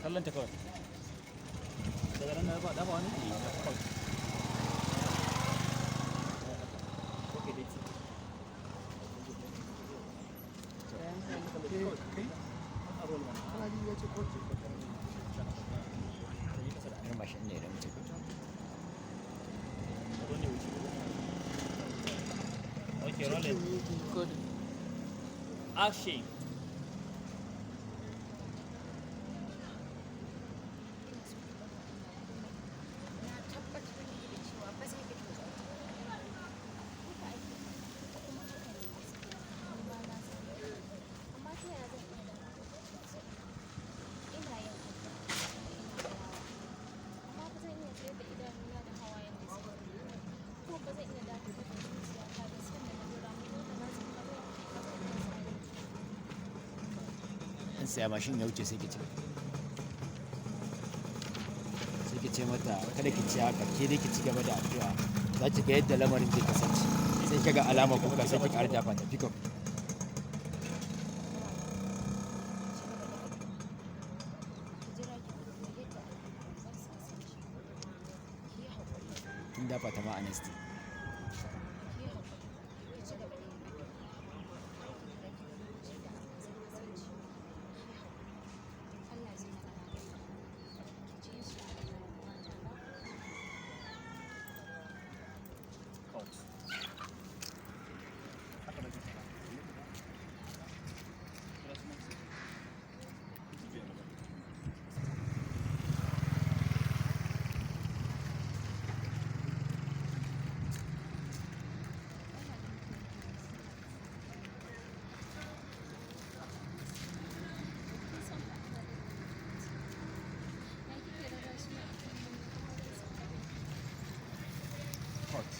Kallon ta kawai. Daga nan na ba dafa wani? Kawai. Okay, dai. Yar mashin ne da mutum. Okay, rolling. Action. Na tabbatar miki da cewa ba zai ki tozarta ba. Haka ake faɗa, kuma haka ne gaskiya. Ni ma na san haka. Amma ta yaya zan iya dakatar da zuciya? Ina yin addu'a kuma ina gaya wa Allah. Amma ba zan iya tsayar da idanuna da hawayen da suke zuba ba. Kuma ba zan iya dakatar da zuciyata da son da na ɗora mata wanda na san ba zan iya samun An saya mashin ya wuce sai ki ce. Sai ki ce mata kada ki ci haka ke dai ki ci gaba da addu'a. Za ki ga yadda lamarin zai kasance. Sai ki ga alama kuka sai ki ƙara dafa ta pick up. Ci gaba da addu'a. Ki jira ki ga kuma yadda al'amuran za su kasance. Ki yi haƙuri. Kin dafa ta ma honesty. Ki yi haƙuri. Ki ci gaba da yin addu'a. Har ki jira ki ga lokacin da abin zai kasance. Ki yi haƙuri. Allah zai mana magani. Ki ji insha Allah mata. Cut. Haka nake faɗa. Kira sunan su. Kin san fa ina da muhimmanci. Ya kike rarrashi na akan mun kamar ban san abin. Cut.